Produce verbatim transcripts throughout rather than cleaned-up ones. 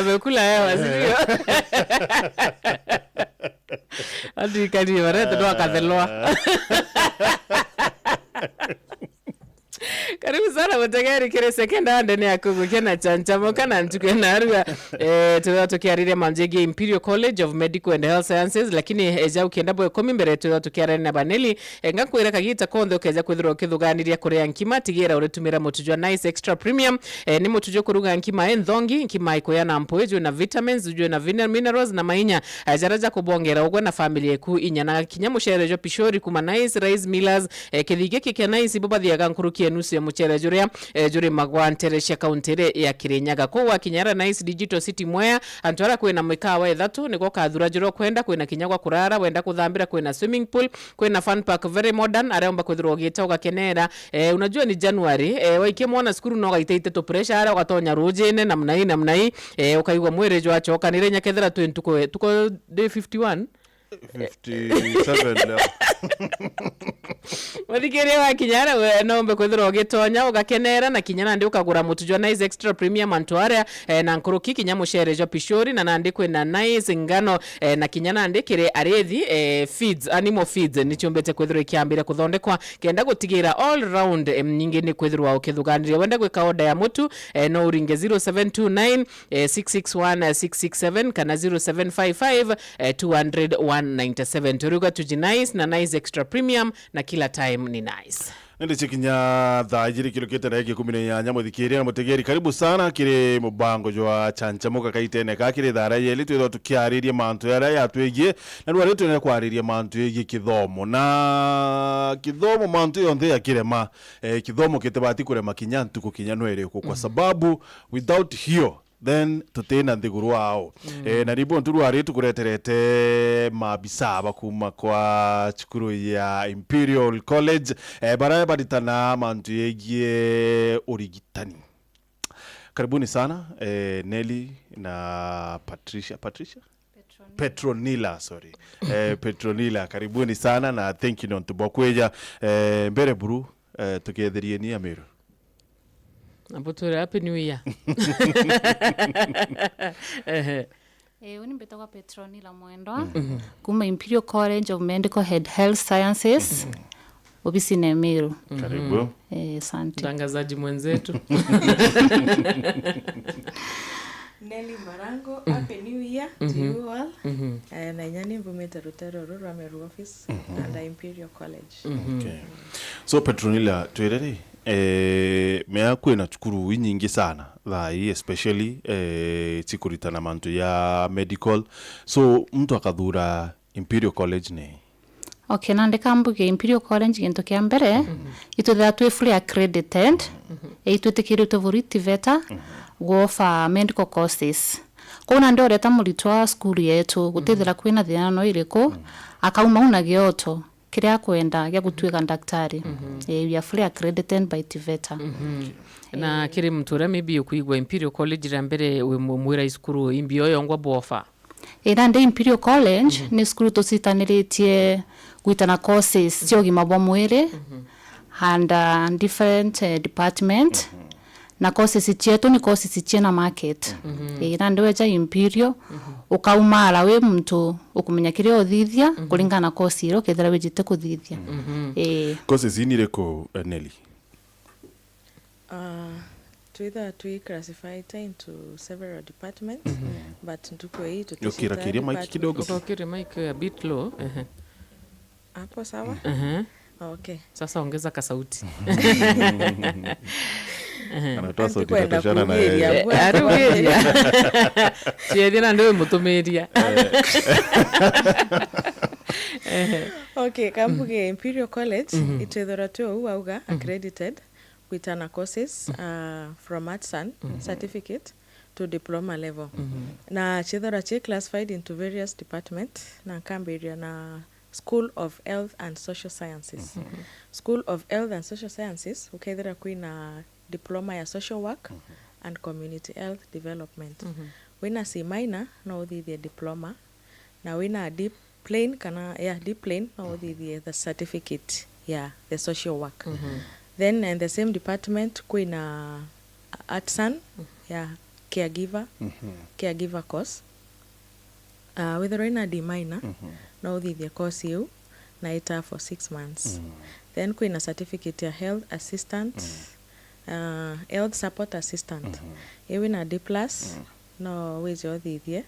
Tumekula hewa, si ndio? Athirikari barete no akathelwa. Karibu sana mutegeri kiri sekenda ndene ya kugukia na chanchamoka na ntuku ya narua. Eh, turia tukiariria mantu jegie Imperial College of Medical and Health Sciences, lakini eja ukienda bwe komi mbere turia tukiariria na baneli. Eh, ngakwira kagita konthe ukeja kwithirwa ukithuganiria kuria nkima, tigira uritumira mutu jwa Nice Extra Premium. Eh, ni mutu jwa kuruga nkima enthongi, nkima ikuya na mpui, jwi na vitamins, jwi na vina-, minerals na mainya, eh, jaria jakubongera ugwe na family eku inya na kinya mucere jwa pishori kuma Nice Rice Millers. Eh, kithigi giki kia Nice ibo bathiaga nkuruki ya nusu ya mucere juria, eh, jurimagwa ntere cia kaunti iri ya Kirinyaga. Kou wakinya ara Nice Digital City Mwea, antu ara kwina mikawa ithatu, niko ukathura juria ukwenda, kwina kinya gwa kurara, wenda kuthambira, kwina swimming pool, kwina fun park very modern, aria umba kwithirwa ugita ugakenera. Eh, unajua ni January, eh, waikia mwana cukuru no gaitaite tu pressure, ara ugatonya rujine, namna hii, namna hii, eh, ukaigua mwiri jwachokanire, inya kethira twi ntuku, tuko day fifty-one? fifty-seven leo. Muthikiria wakinya ara we no umbe kwithirwa ugitonya ugakenera, na kinya nandi ukagura mutu jwa Nice Extra Premium antu aria, eh, na nkuruki kinya mucere jwa pishori, na nandi kwina Nice ngano, eh, na kinya nandi kiri arithi, eh, feeds, animal feeds, ni ciumbite kwithirwa ikiambire kuthondekwa kenda gutigira all round, em, ningi ni kwithirwa ukithuganiria. Wenda gwika order ya mutu, eh, no uringe zero seven two nine, eh, six six one, eh, six six seven kana zero seven five five, eh, two hundred one ninety-seven. Turiuga tuji Nice na Nice Extra Premium, na kila time ni Nice. Nindi cikinya thaa ijiri kirukite na ikumi na inyanya, muthikiria na mutegeri, karibu sana kiri mubango jwa Chanchamuka kaitene ka kiri thaa ria yeli, twithwa tukiariria mantu jaria yatwigie, na rwa ri twenda kwariria mantu yegie kithomo. Na kithomo mantu yonthe ya kirema, eh, kithomo kitibati kurema kinya ntuku kinya no iriku, kwa sababu without hiyo, then tutina nthiguru ao. Eh, na ribu ntu rwari tukureterete maabisa ba kuma kwa cukuru ya Imperial College, eh, baria baritana mantu yegie urigitani. Karibuni sana, eh, Nelly na Patricia. Patricia? Petronilla, sorry. Eh, Petronilla, karibuni sana na thank you nontu bwa kwija. Eh, mbere buru, eh, tuketherieni Amiru. Abo twire Happy New Year. Ehe. Eh, uni mbitagwa Petronilla Mwendwa, kuma Imperial College of Medical and Health Sciences, obisine Meru. Karibu. Eh, asante. Mtangazaji mwenzetu. Nelly Marango, Happy New Year to you all. Eh, na inya ni mbumite rutere ruru rwa Meru office under Imperial College. Okay. So, Petronilla, twire ri, eh, mea kwina cukuru inyingi sana thaa ii, especially, eh, cikuritana mantu ya medical. So, muntu akathura Imperial College ni? Okay, nandi kambuge Imperial College, gintu kia mbere, itwithira twi fully accredited, itwitikiritwe buri TVETA, gwofa medical courses. Kou nandi ureta muritwa cukuru yetu, gutithira kwina thina no iriku, akauma u na gioto kiria akwenda gia gutuika daktari. Eh, we are fully accredited by TVETA. Na kiri muntu uria maybe ukwigua Imperial College ria mbere wi mu-, mwira cukuru imbi yo yongwa bwofa? Ira ndi Imperial College, ni cukuru tucitaniritie gwitana courses cia ugima bwa mwiri and, uh, different, eh, department. Na courses cietu ni courses ciina market. Ira ndi weja Imperial, ukaumara wi muntu ukumenya kiria uthithia kuringana na course iria ukethira wijite kuthithia. Eh. Courses ii ni iriku, eh, Nelly? Uh, twitha twi classified into several departments, but ntuku ii tuticitaa kiria mic department kidogo. Ukakiria mic a bit low, ehe. Hapo sawa? Ehe. Okay. Sasa ongeza kasauti. Anatoa sauti tatoshana na yeye. Antikwenda kugeria. Eh, arugeria. Ciethia na ndio mutumiria. Okay, kambuge Imperial College, itwithirwa twi uu auga, accredited. Gwitana courses, uh, from artisan certificate to diploma level. Na ciethirwa ci classified into various department, na nkambiria na School of Health and Social Sciences. School of Health and Social Sciences, ukethira kwina diploma ya social work and community health development. Wina C minor, no uthithie diploma, na wina D plain kana, yeah, D plain, no uthithie the certificate ya the social work. Then in the same department kwina artisan, yeah, caregiver, caregiver course. Uh, withirwa wina D minor, no uthithie course iu na ita for six months. Then kwina certificate ya health assistant, uh, health support assistant. Iu wina D plus, no wije uthithie.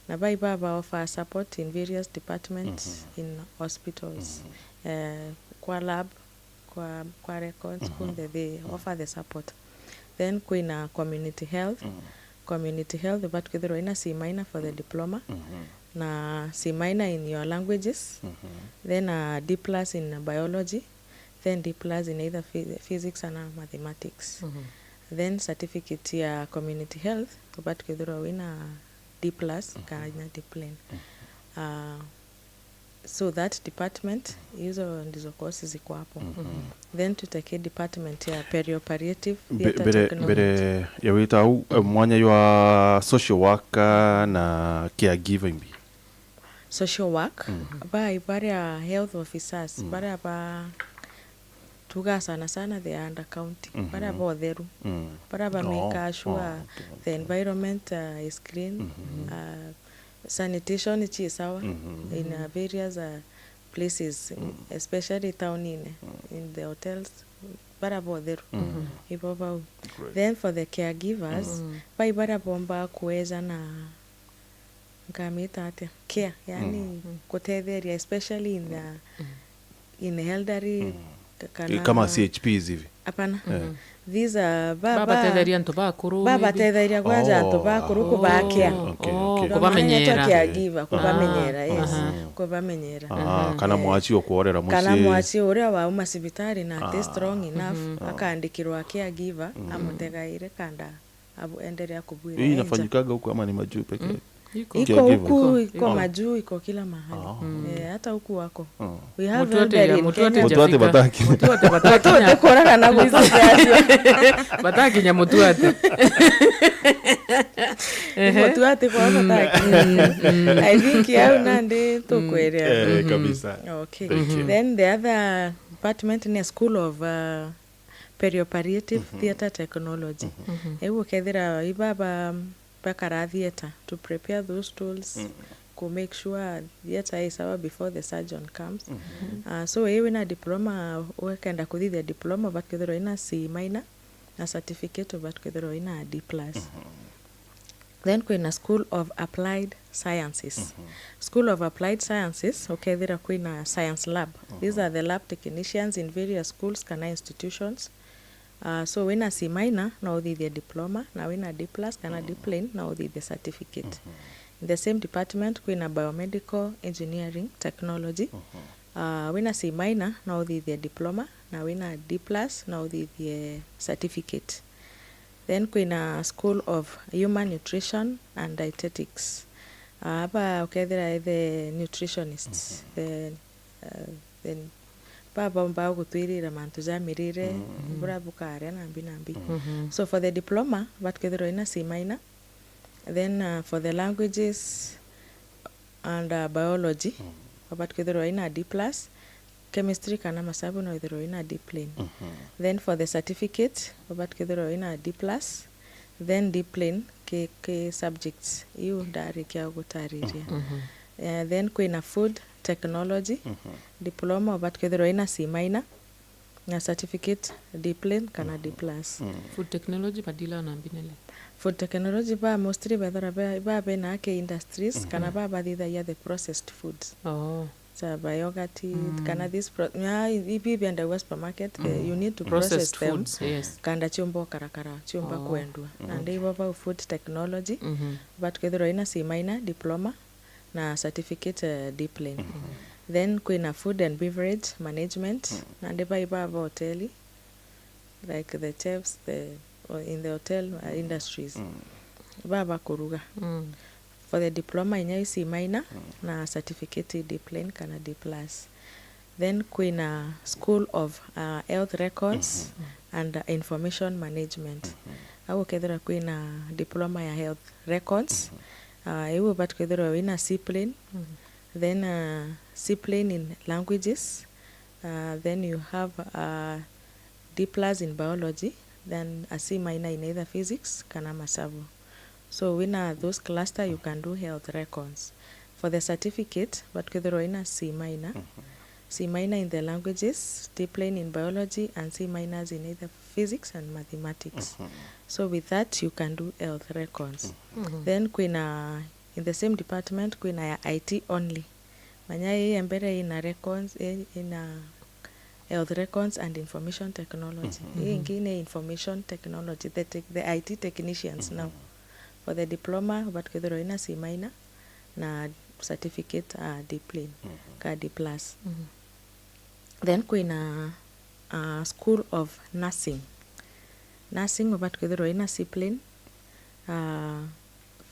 Na bai baba offer support in various departments in hospitals, eh, kwa lab, kwa, kwa records, kunthe they offer the support. Then kwina community health. Community health, but kwithirwa ina C minor for the diploma, na C minor in your languages, then a D plus in biology, then D plus in either phy-, physics ana mathematics. Then certificate ya community health, but kwithirwa wina D plus kana D plain. Ah, so that department, hizo ndizo course ziko hapo. Then tuteke department ya perioperative theatre technology. Mbere ya wita au, eh, mwanya jwa social worker na caregiver imbi? Social work, bai baria health officers, baria ba tuga sana sana the under county, baria ba utheru, baria ba make sure the environment, uh, is clean, uh, sanitation chi sawa in, uh, various, uh, places, especially town-ini, in the hotels, baria ba utheru, ibo bau. Then for the caregivers, bai baria bomba kueja na nkamita atia? Care, yani gutetheria, especially in the, in elderly, ka-, kana kama C H Ps hivi? Hapana. These are ba-, ba-, babatetheria antu bakuru, maybe? Babatetheria kwanja antu bakuru, kubakia. Okay, okay. Kubamenyera. Caregiver, kubamenyera, yes. Kubamenyera. Ah, kana mwachi okworera mucii. Kana mwachi uria wauma cibitari na ati strong enough, akandikirwa caregiver, amutegaire kanda abu-, endelea kubuira. Hii inafanyikaga huku ama ni majuu pekee? Iko. Iko caregiver. Huku, iko majuu, iko kila mahali. Eh, hata huku wako. We have elderly in Kenya. Mutuate bataki. Mutuate bataki. Mutuate kuraga na gutuate acio. Bataki nya mutuate. Mutuate kwa bataki. I think au nandi tukwelea. Eh, kabisa. Okay. Then the other department ni a School of, uh, perioperative theatre technology. Iu ukethira ibaba bakara theatre to prepare those tools, ku make sure theatre is sawa before the surgeon comes. Ah, so iu wina diploma, ukenda kuthithia diploma, but kwithirwa ina C minor, na certificate, but kwithirwa ina D plus. Then kwina School of Applied Sciences. School of Applied Sciences, ukethira kwina science lab. These are the lab technicians in various schools kana institutions. Uh, so wina C minor, no uthithie diploma, na wina D plus kana D plain, no uthithie certificate. In the same department, kwina biomedical engineering technology. Uh, wina C minor, no uthithie diploma, na wina D plus, no uthithie certificate. Then kwina School of Human Nutrition and Dietetics. Aba ukethira the nutritionists, the, uh, the, ba baumba gutwirira mantu ja mirire, buria bukaria na mbi na mbi. So for the diploma, batukethirwa ina C minor. Then, uh, for the languages and, uh, biology, batukethirwa ina D plus. Chemistry kana masabu no ithirwe ina D plain. Then for the certificate, ubati kwithirwa ina D plus, then D plain ki, ki subjects iu ndarikia gutariria. Eh, then kwina food technology, diploma ubati kwithirwa ina C minor, na certificate D plain kana D plus. Food technology badila na mbinele. Food technology ba mostly bethira ba, ba bena ke industries, kana ba bathithagia the processed foods. Oh. Saba yogurt, kana this pro-, na ibi biendagua supermarket, eh, you need to process them. Processed foods, yes. Kanda ciumba ukarakara, ciumba kwendua. Na ndi ibo bau food technology, but kwithirwa ina C minor diploma na certificate, eh, D plain. Then kwina food and beverage management, na ndi bai ba hoteli, like the chefs, the, or in the hotel, uh, industries. Baba kuruga. For the diploma inya i C minor na certificate D plain kana D plus. Then kwina School of, uh, Health Records and, uh, Information Management. Au ukethira kwina diploma ya health records, uh, iu ubati kwithirwa wina C plain. Then, uh, C plain in languages. Uh, then you have, uh, D plus in biology, then a C minor in either physics kana masabu. So wina those cluster, you can do health records. For the certificate, but kwithirwa wina C minor, C minor in the languages, D plain in biology, and C minors in either physics and mathematics. So with that, you can do health records. Then kwina, in the same department, kwina ya I T only. Manya ii ya mbere ina records, i-, ina health records and information technology. Ii ingi ni information technology, the tech-, the I T technicians now. For the diploma, but kwithirwa ina C minor na certificate, uh, D plain, ka D plus. Then kwina, uh, School of Nursing. Nursing, but kwithirwa ina C plain, uh,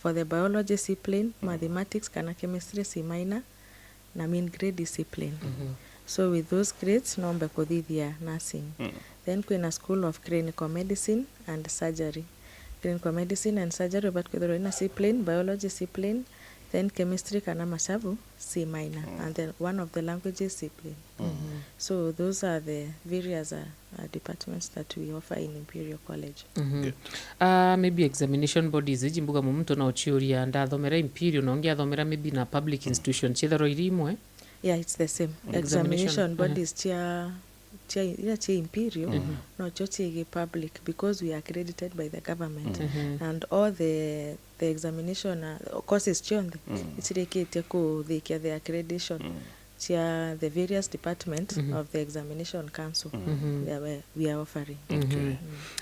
for the biology C plain, mathematics kana chemistry C minor, na mean grade C plain. So with those grades, nombe kuthithia nursing. Then kwina School of Clinical Medicine and Surgery. Clinical Medicine and Surgery, but kwithirwa ina C plain, biology C plain, then chemistry kana masabu C minor, and then one of the languages C plain. So those are the various, uh, uh, departments that we offer in Imperial College. Good. Ah, maybe examination bodies iji mbuga mu muntu na uchiuria ndathomera Imperial na ungi athomera maybe na public institution, chithero iri imwe? Yeah, it's the same. Examination. Examination bodies chia, chia, ira chia Imperial, no cho chigi public because we are accredited by the government. And all the, the examination, uh, courses chionthe ichirikitie kuthikia the accreditation chia the various department of the examination council we are, we are offering. Okay.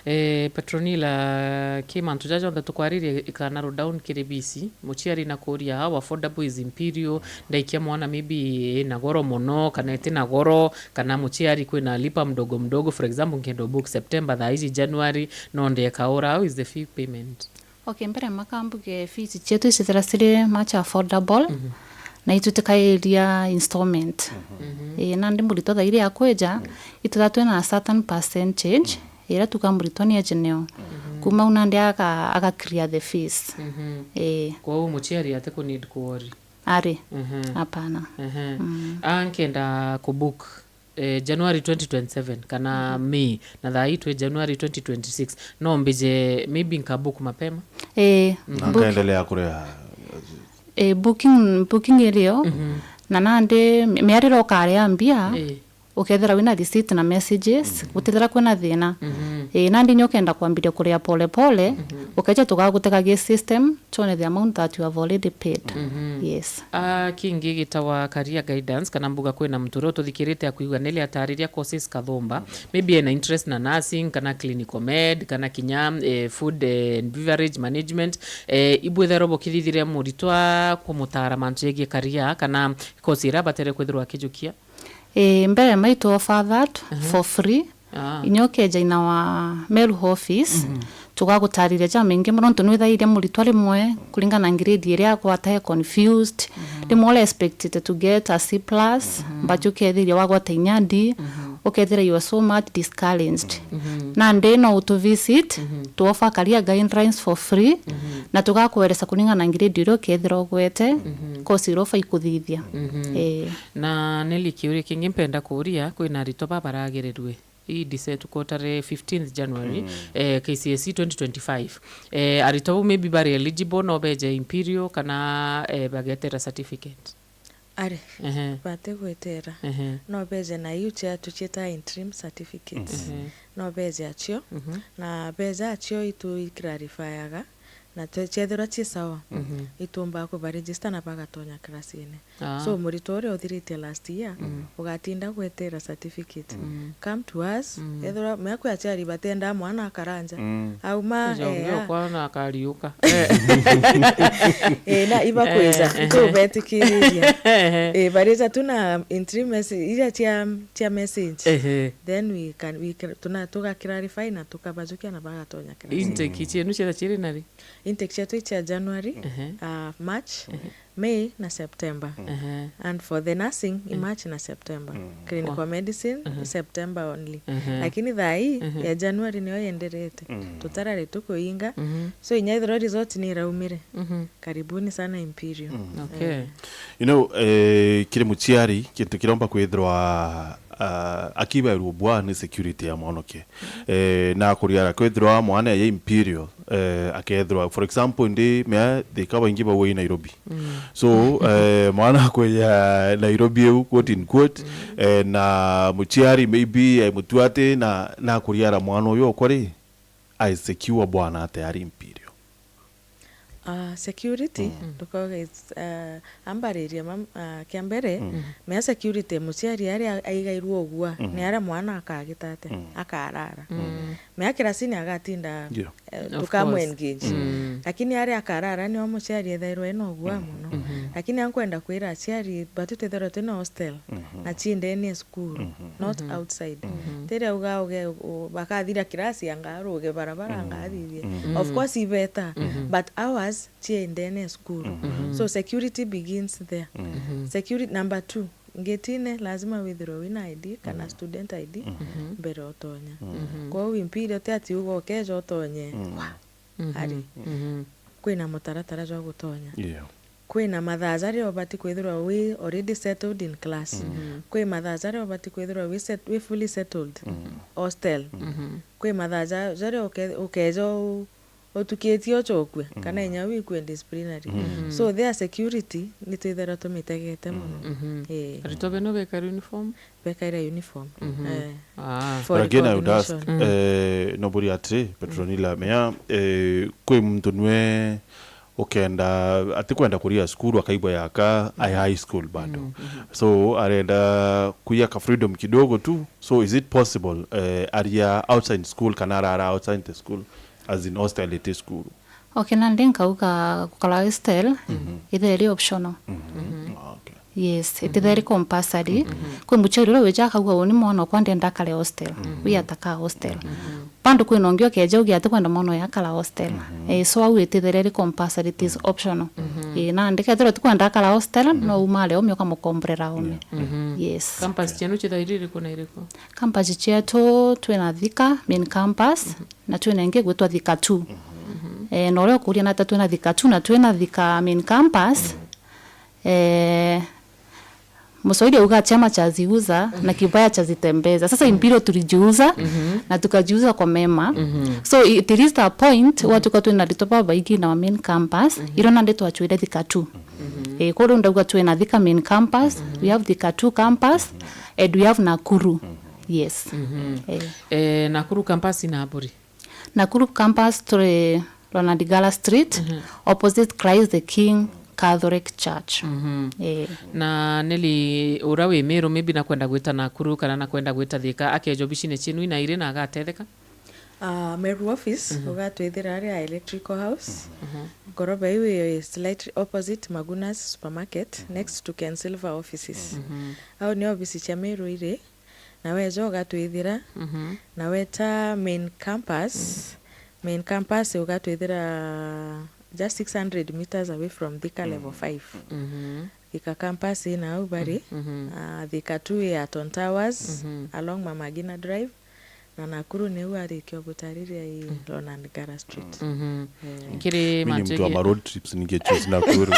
Eh, Petronila, ki mantu jaja jonthe tukwaririe ikanarwo down kiri B C, muchiari na kuria, how affordable is Imperial, ndaikia mwana maybe ina goro mono, kana itina goro, kana muchiari kwina lipa mdogo mdogo, for example, nkenda book September, thaa iji January, no ndeka ora, how is the fee payment? Okay, mbere maka mbuge fees cietu icithira ciri much affordable, na itutikairia installment. Ii, nandi muritwa thairi akwija, itwithira twina a certain percentage iria tuga muritwa ni eje neo. Kuma u nandi aga, aga clear the fees. Ii. Kwou muchiari ati ku need ku worry? Ari. Hapana. Ah, nkenda ku book eh, January twenty twenty-seven kana May, na thaa hii twi January twenty twenty-six, no mbije maybe nka book mapema? Eh, na book- nkaendelea kuria. Eh, booking, booking irio, na nandi mi-, miarire ukaria mbia, eh, ukethira wina receipt na messages, gutithira kwina thina. Eh, nandi inya ukenda kwambiria kuria pole pole, ukeja tugagutekagia system, chone the amount that you have already paid. Yes. Ah, kingi gitawa career guidance, kana mbuga kwina muntu uria ututhikirite akwigua nili atariria courses kathumba, maybe ena interest na nursing, kana clinical med, kana kinya, eh, food, eh, and beverage management. Eh, ibwithero bukithithire muritwa kumutara mantu jegie career, kana course iria abatere kwithirwa akijukia? Eh, mbere maitu offer that for free. Ah. Inya ukeja in our Meru office, tugagutariria jamaingi mono, nontu nwithairia muritwa rimwe kuringana na grade iria agwata e confused. Rimwe uri expected to get a C plus, but ukethiria wagwata inya D, ukethira you are so much discouraged. Nandi no utu visit, tu offer career guidelines for free, na tugakweresa kuringana na grade iria ukethira ugwete, course iria ubai kuthithia. Eh. Na Nelly, kiuria kingi mpenda kuuria, kwina aritwa babaragerirwe ii December, quarter fifteenth January, eh, K C S E twenty twenty-five. Eh, aritwa bau maybe bari eligible, no beje Imperial kana, eh, bagetera certificate? Ari, ehe, batigwetera. Ehe. No beje na iu chiatu chieta interim certificates. Ehe. No beje achio, na beja achio itu iclarifyaga, na te-, ciethirwa ci sawa, itumbaa kubaregister na bagatonya class-ini. Ah. So, muritwa uria uthiritie last year, ugatinda gwetera certificate. Come to us, ethirwa, mea kwi aciari batendaa mwana akaranja. Auma, eh, okwana akariuka. Eh, na ibakwija, eh, tubetikiriria. Eh, barija tu na entry message, iria cia, cia message. Ehe. Then we can, we can, tuna, tuga clarify na tukabajukia na bagatonya class. Intake cienu cietha ciri nari? Intake cietu i cia January, ehe, ah, March, ehe, May na September. Ehe. And for the nursing, i, ehe, March na September. Mm. Clinical, wa, medicine, ehe, i September only. Ehe. Lakini thaa ii, ehe, ya January niyo yenderete. Mm. Tutarari tukuinga. Mhm. So, inya ithirwa result ni iraumire. Mhm. Karibuni sana Imperial. Mm. Okay. Eh. You know, eh, kiri muciari, kintu kiromba kwithirwa, ah, akiberua bwa ni security ya mwanake. Eh, na kuriara kwithirwa mwana ya Imperial, eh, akethirwa, for example, ndi mea Thika, baingi bau i Nairobi. So, eh, mwana akuria Nairobi iu, quote in quote, eh, na muciari maybe, eh, mutuati na, na kuriara mwana uyu okwa ri, ai secure bwana ate ari Imperial? Ah, security, ndukauga is, ah, ambariria mam-, ah, kia mbere, mea security muciari aria aigairwo ugua, ni aria mwana akagita ate, akarara. Mea kirasini agatinda, Ndio. eh, Of tukamu course. Engage. Lakini aria akarara nio muciari ethairwa ena ugua mono. Lakini ankwenda kwira aciari batu twithirwa twina hostel, na ci ndene ya cukuru, not outside. Tiri uga uge, u-, bakathira kirasi anga aruge barabara anga athithie. Of course ibeta, but ours cie ndene ya cukuru. So security begins there. Security number two, ngetine lazima withirwe wina I D kana student I D mbere utonya. Kwou Imperial ti ati uga ukeja utonye. Wa. Ari. Kwina mutaratara jwa gutonya. Yeah. Kwina mathaa jaria ubati kwithirwa wi already settled in class. Kwi mathaa jaria ubati kwithirwa wi set-, wi fully settled hostel. Kwi mathaa ja-, jaria uke-, ukeja u-, utukitie uchokue, kana inya wikue disciplinary. So their security ni twithirwa tumitegete mono. Eh. Aritwa beno bekara uniform? Bekaira uniform. Eh. Ah. For But again, I would ask, coordination. Eh, nobody atri, Petronila, mea, eh, kwi muntu nwe ukenda, atikwenda kuria cukuru, akaigua yaka, ai high school bado. So, arenda kuya ka freedom kidogo tu. So, is it possible, eh, aria outside school kana arara outside the school, as in hostel iti school? Okay, nandi nkauga gukara hostel, ithire ri optional. Ah, okay. Yes, itithire ri compulsory. Kwi muciari uria wija akauga, uni mwana okwa ndenda akare hostel. Wi ataka hostel. Bado kwina ungi ukeja uge atikwenda mwana uyu akara hostel. Eh, so au itithire ri compulsory, it is optional. Eh, nandi kethirwa tikwenda akara hostel, no umare ome ukamukomborera ome. Yes. Campus cienu cithairi iriku na iriku? Campus cietu twina Thika main campus, na twina ingi gwitwa Thika two. Eh, na uria ukuria nata twina Thika two na twina Thika main campus. Eh, Mswahili auga chema chaziuza na kibaya chazitembeza. Sasa Imperial tulijiuza na tukajiuza kwa mema. So it reached a point watuka twina aritwa babaingi na main campus, iro nandi twachwire Thika two. Eh, kuru ndauga twina Thika main campus, we have Thika two campus, and we have Nakuru. Yes. Eh. Eh, Nakuru campus ina aburi? Nakuru campus turi Ronald Ngara Street, opposite Christ the King Catholic Church. Eh. Na Nelly, ura wi Meru, maybe nakwenda gwita Nakuru kana nakwenda gwita Thika, akeja obicine cienu ina iri na agatetheka? Ah, Meru office, ugatwithira aria Electrical House. Ngoroba iu i slightly opposite Magunas Supermarket, next to Ken Silver offices. Au ni office cia Meru iri. Na weja ugatwithira, na weta main campus, main campus ugatwithira just six hundred meters away from Thika level five. Thika campus ina au bari, ah, Thika two i Aton Towers, along Mama Ngina Drive, na Nakuru niu arikia gutariria i Ronald Ngara Street. Kiri mi ni mantu mtu wa ma road trips, ninge choose Nakuru.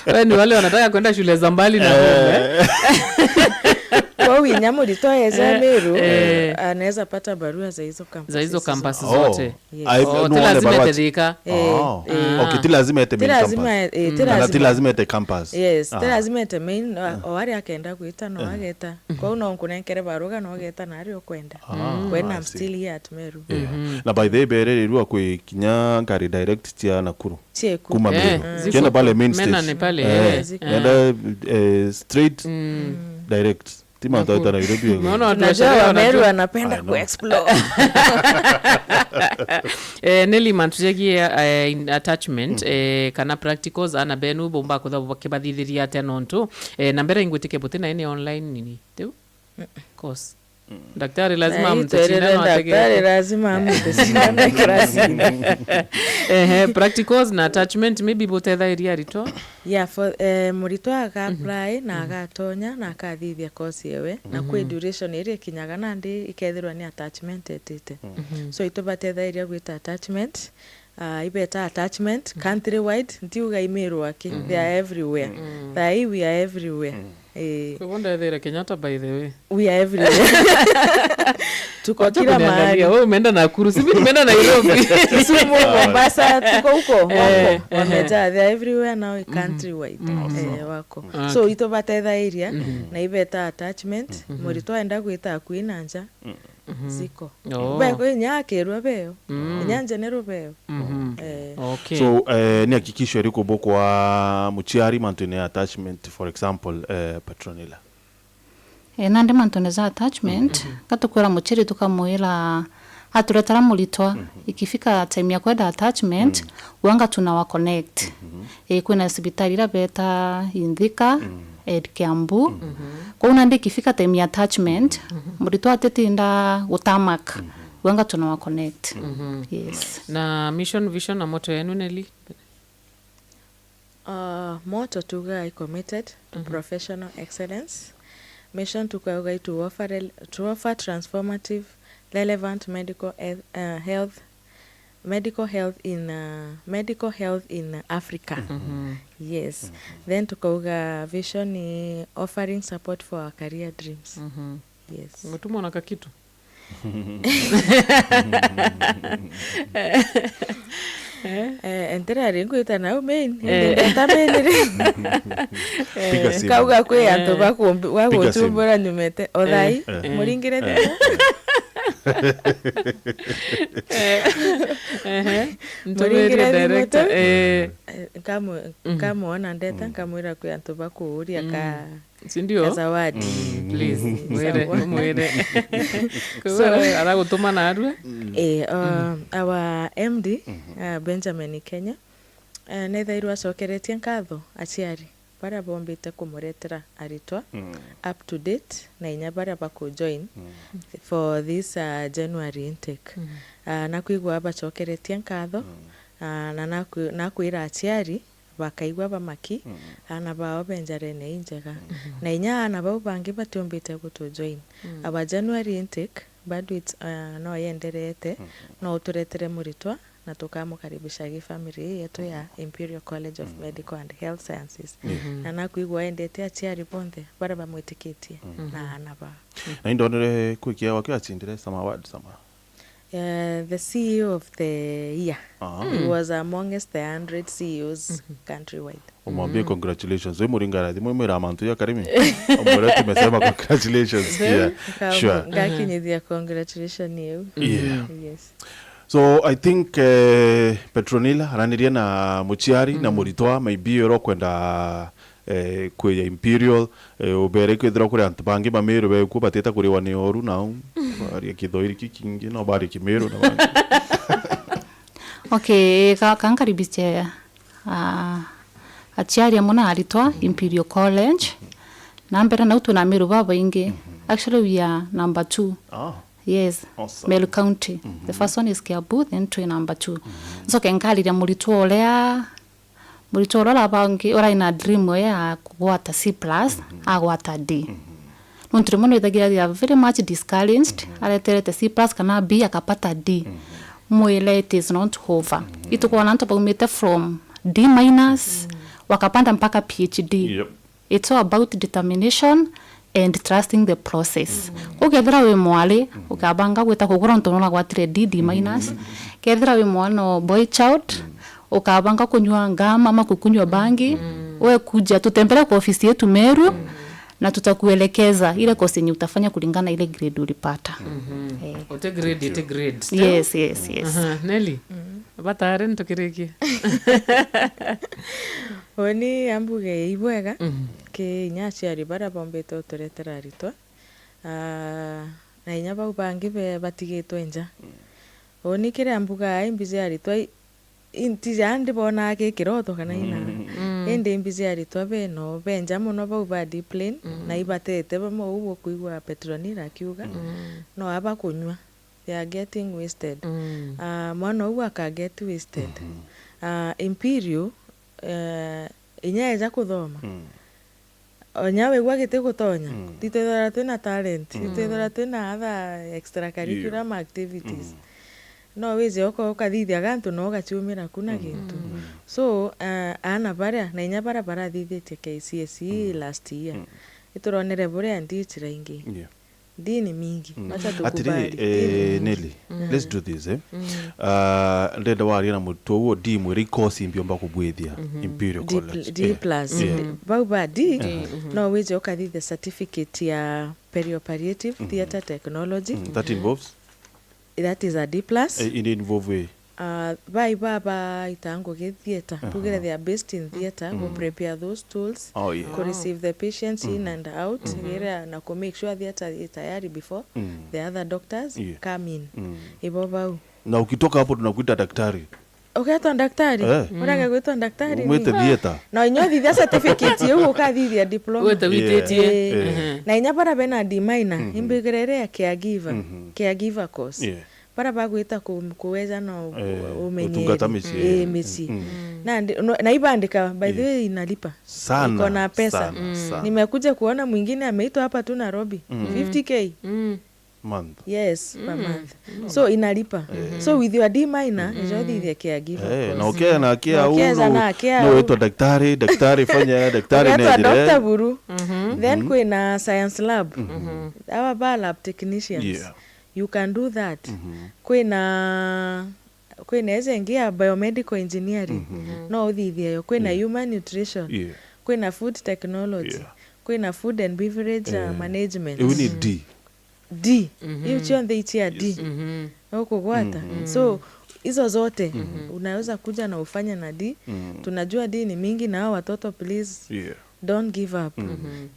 Wewe ni wale wanataka kwenda shule za mbali na home, eh? Kwa hiyo, nyamu rito eza Meru, eh, anaweza pata barua za hizo campus. Za hizo campus zote. Yes. Oh, ti lazima ete Thika. Eh, oh. Eh. Okay, ti lazima ete main campus. Ti lazima, eh, ti lazima. Kana ti lazima ete campus. Yes, ti lazima ete main, o, o aria akenda gwita, no ageta. Kwou no nkunenkere baruga na ugeta na aria ukwenda. Ah, when I'm still here at Meru. Yeah. Na by the way, bererirwa kwi kinya ngari direct cia Nakuru. Cieku. Kuma Meru. Kienda pale main station. Mena ni pale, eh. Nenda, eh, straight direct. Ti mantu aita Nairobi. Umeona watu wa Meru wanapenda ku explore. Eh, Nelly, mantu jegie, eh, in attachment, eh, kana practicals, ana benu bomba kutha bakibathithiria atia nontu, eh, na mbere ingwitike buti na any online nini? Tiu? Course. Daktari lazima amte sindano atege. Daktari lazima amte sindano kirasini. Ehe, practicals na attachment maybe butethairia aritwa? Yeah, for, eh, muritwa aga apply na agatonya na akathithia course yewe, na kwi duration iria ikinyaga nandi ikethirwa ni attachment etite. So itubatethairia gwita attachment, ah, ibeta attachment, country wide, ntiuga i Meru aki, they are everywhere. Thaa ii we are everywhere. Eh. Koguo ndethire Kenyatta, by the way. We are everywhere. Tuko kila mahali. Wewe umeenda Nakuru, si mimi nimeenda Nairobi. Kisumu, Mombasa, tuko huko, wako. Eh, eh. Wamejaa, they are everywhere now, countrywide. Eh, wako. Okay. So, itubatethairia, na ibeta attachment, muritwa enda gwita akui na nja, ziko. Oh. Be, kwi inya akirwa beo. Inya njenero beo. Eh. Okay. So, eh, ni hakikisho iriku bukwa muciari mantu-ini ya attachment, for example, eh, Petronilla? Eh, nandi mantune ja attachment, gatukwira muciari tukamwira aturetera muritwa, ikifika time ya kwenda attachment, wanga tunawa connect. Eh, kwina cibitari iria beta Inthika, eh, Kiambu. Kwou nandi ikifika time ya attachment, muritwa atitinda gutamak, wanga tunawa connect. Yes. Na mission, vision na motto yenu, Nelly? Uh, motto tuga i committed to professional excellence. Mission tukauga i to offer rel-, to offer transformative, relevant medical health, uh, health, medical health in, uh, medical health in Africa. Yes. Then tukauga vision ni offering support for our career dreams. Yes. Umetumwa na kakitu? Eh, enterari ngwita nau main. Eh. Ndeta main ri. Piga simu. Kauga kwi antu bakumbi-, baguchumbura nyumete. Othai, muringire thimu. Ehe. Muringire thimu tu. Eh. Eh, nkamu-, nkamwona ndeta, nkamwira kwi antu bakuuria ka Sindio? Zawadi. Please, mwire, mwire. Kwa hivyo, aragutuma narua? Eh, uh, our M D, uh, Benjamin Kenya, uh, nethairwe acokeretie nkatho aciari baria bombite kumuretera aritwa up to date na inya baria bakujoin for this, uh, January intake. Uh, nakwigua abacokeretie nkatho, uh, na nakwi-, nakwira aciari bakaigua bamaki, aana bao be njarene injega. Na inya aana bau bangi batiumbite gutujoin. Our January intake, bado it's, uh, no yendereete, no uturetere muritwa, na tukamukaribisha gi family yetu ya Imperial College of Medical and Health Sciences. Na nakwigua endete aciari bonthe baria bamwitikitie na aana bao. Na indonere kwikia wakio acindire some awards ama? Uh, the C E O of the year. Ah. He was amongst the hundred C E Os countrywide. Umwambie congratulations. We muringara thimu imwira mantu ya Karimi. Umwira tumesema congratulations pia. Sure. Ngakinyithia congratulation yeu. Yeah. Yes. So I think, eh, Petronilla aranirie na muciari na muritwa, maybe oro kwenda eh, kwi ya Imperial, eh, ubere kwithirwa kuri antu bangi ba Meru bekuo batita kuriwa ni oru nao, baria Kithoiri kikingi, no baria Kimeru na bangi. Okay, ka, ka nkaribishe, ah, aciari amwe na aritwa Imperial College. Na mbere nau twina Meru babaingi. Actually, we are number two. Ah. Yes. Awesome. Meru County. The first one is Kiambu, then twi number two. Ncoke nkariria muritwa uria Muritwa uria urabangi-, urai na dream ya kugwata C plus, agwata D. Nontu rimwe nwithagira they are very much discouraged, areterete C plus kana B akapata D. Mwire it is not over. Itukwona antu baumite from D minus, wakapanda mpaka P H D. Yep. It's all about determination and trusting the process. Ukethira wi mwari, ukabanga gwita kugura untu nuragwatire D, D minus. Kethira wi mwana o boy child, ukabanga kunywa ngama ama kukunywa bangi, we kuja tutembele kwa ofisi yetu Meru, na tutakuelekeza ile course yenye utafanya kulingana na ile grade ulipata. Eh. Uti grade, uti grade. Yes, yes, yes. Aha, Nelly? Batare ntukirikie. Uni ambuge ibwega, ki inya aciari baria bombite uturetera aritwa, ah, na inya bau bangi be-, batigitwe nja. Uni kiria mbuga ai mbizi aritwa i-, i-, ntija ndibonaa ki kiroto kana ina. Indi mbizi aritwa be no, be nja mono bau ba D plain, na ibatete bamwe uu ukwigua Petronilla akiuga, no aba kunywa. They are getting wasted. Ah, mwana uu aka get wasted. Ah, Imperial, eh, inya eja kuthoma. Onya wigua giti gutonya, titwithira twina talent, titwithira twina other extracurricular activities. No wije uka-, ukathithia gantu na ugaciumira ku na gintu. So, ah, aana baria, na inya baria barathithitie K C S E last year, ituronere buria ndi icira ingi. Yeah. D ni mingi. Mm. Acha tukubali. Atiri, D ni eh, mingi. Nelly, let's do this, eh? Ah, ndenda waria na muritwa uo, D mwire i course imbi omba kubwithia Imperial D pl-, College. D Eh, plus. Yeah. Bau ba D, no wije ukathithia certificate ya perioperative theatre technology. Mm, that involves? That is a D plus. Eh, it involve eh? Ah, bai baba ita ngugi theatre. Aha. Tugire they are based in theatre, go prepare those tools, Oh, yeah. Ku receive the patients in and out, gira na ku make sure theatre i tayari before the other doctors Yeah. come in. Mm. Ibo bau. Na ukitoka hapo tunakuita daktari. Ugetwa daktari? Eh. Urege gwitwa daktari ni? Umwite theatre. No, inya uthithia certificate iu ukathithia diploma. Wete wititie. Eh. Eh. Na inya bara bena D minor, imbigire iria ya caregiver, caregiver course. Yeah. Bara bagwita ku-, kuweja no Eh, umenye utungata micii. Eh, micii. Mm. Na ndi-, no, na ibandika, by the way, inalipa. Sana, Iko na pesa. Sana, sana. Nimekuja kuona mwingine ameitwa hapa tu Nairobi. Fifty K. Mm. Month. Yes, per month. So inalipa. So with your D minor, ijo thithia caregiver. Eh, na ukea na akia Na au ukeza no, na akia no au. Wetwa daktari, daktari fanya, daktari Ugetwa nejire. Doctor Buru. Then kwina science lab. Our bar lab technicians. Yeah. You can do that. Kwina, kwina ije ingi ya biomedical engineering. No uthithie yo. Kwina human nutrition. Yeah. Kwina food technology. Yeah. Kwina food and beverage uh, management. Iu ni D. D. Hiyo cionthe ichi ya D. Ukugwata. So, hizo zote, unaweza kuja na ufanye na D. Tunajua D ni mingi na hao watoto, please, Yeah. don't give up.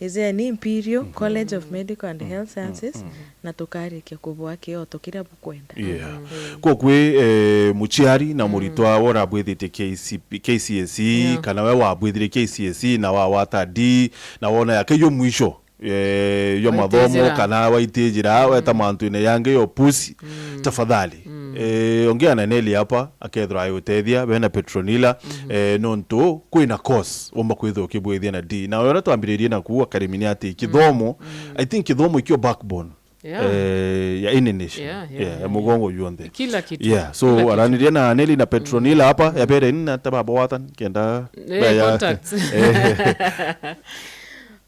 Is there ni Imperial College of Medical and Health Sciences, na tukarikia kubwa kioto kiria bukwenda. Yeah. Kwa kwi, eh, muciari na muritwa wona abwithitie K C P, K C S E, Yeah. kana we wabwithire K C S E na wawata D, na wona yake yo mwisho, eh, yo mathomo Waitijira. Kana waitijira, weta mantu-ine yangi yo pusi, tafadhali. Eh, ongea na Nelly hapa, akethirwa ayutethia, bena Petronila, eh, nontu kwina course, umba kwithirwa ukibwithia na D. Na uria twambiririe naku, akarimi ni ati kithomo, I think kithomo ikio backbone, Yeah. eh, ya any nation. Yeah, yeah, Yeah, ya yeah, mugongo yonthe. Kila kitu. Yeah, so Kila kitu. Aranirie na Nelly na Petronila hapa, ya bere ni na tababo watan, kenda Eh, baya. Contacts. Eh.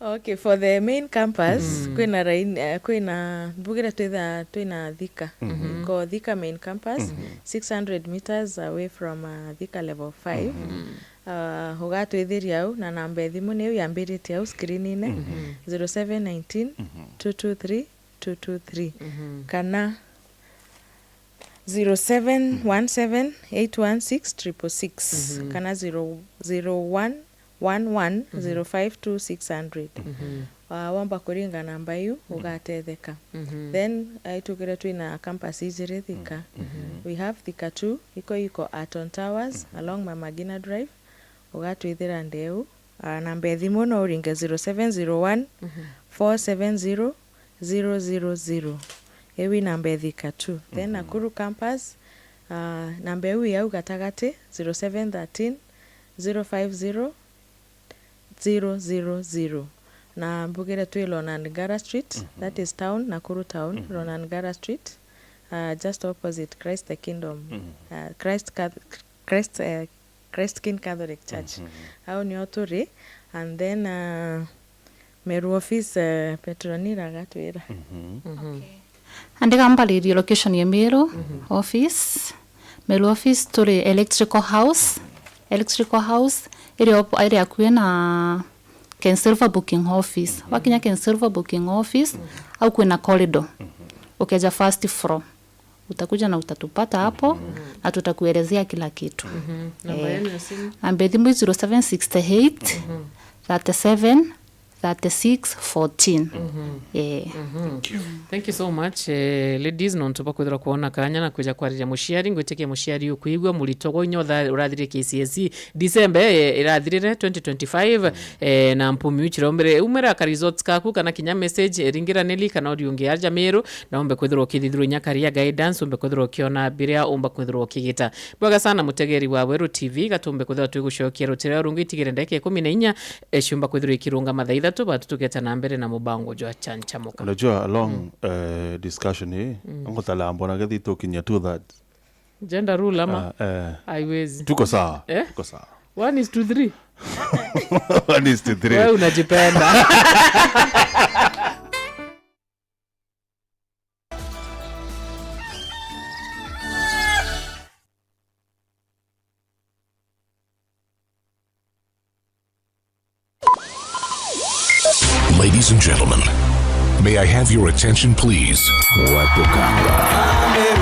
Okay, for the main campus, kwina rain, eh, kwina, mbugire twitha, twina Thika. Ko Thika main campus, six hundred meters away from, uh, Thika level five. Uh, ugatwithiria au, na namba ya thimu niu yambiritie au screen-ine, zero seven nineteen, two two three, two two three. Kana zero seven one seven, eight one six, triple six, kana zero, zero one one one, zero five two, six hundred. Wa-, womba kuringa namba iu, ugatetheka. Then, eh, itugire twina campus ijiri Thika. We have Thika two, iko, iko Aton Towers, along Mama Ngina Drive. Ugatwithira ndeu. Ah, namba ya thimu no uringe zero seven zero one, four seven zero, zero zero zero. Iu i namba ya Thika two. Then Nakuru campus, ah, namba iu i au gatagati, zero seven thirteen, zero five zero, zero zero zero. Na mbugire twi Lonangara Street, that is town, Nakuru town, Lonangara Street, ah, just opposite Christ the Kingdom, ah, Christ Cath-, Christ, eh, Christ King Catholic Church. Au nio turi, and then, uh, Meru office, uh, Petronila agatwira. Okay. Andika mbaririe location ya Meru office. Meru office turi Electrical House. Electrical House iri op-, iri akui na Ken Silver Booking Office. Wakinya Ken Silver Booking Office, au kwina corridor. Ukeja first floor. Utakuja na utatupata hapo, na tutakuelezea kila kitu. Namba Eh, yenu ya simu? Namba ya thimu zero seven six eight, thirty seven, thirty six, fourteen. Eh. Thank you so much, eh, ladies, nontu bwa kwithirwa kwona kanya na kwija kwariria muciari. Ngwitikia muciari ukwigua muritwa gwa inya utha-, urathirire K C S E, December, eh, irathirire twenty twenty-five, eh, na mpumi uchirombere umira ka results kaku kana kinya message, eh, ringira Nelly kana uri ungi aja Meru, na umbe kwithirwa ukithithirwa inya career guidance, umbe kwithirwa ukiona biria umba kwithirwa ukigita. Bwega sana mutegeri wa Weru T V, gatumbe kwithirwa twigucokia rutere rungi itigire ndagika ikumi na inya, eh, ciumba kwithirwa ikirungama thaa ithatu, batu tugeta na mbere na mubango jwa Chanchamuka. Unajua, along, eh, discussion hii, ngutala mbona gethi tukinya two thirds. Gender rule ama? Ah, eh. Haiwezi. Tuko sawa. Eh? Tuko sawa. One is to three. One is to three. Wewe unajipenda. Ladies and gentlemen, may I have your attention, please? Watukanga.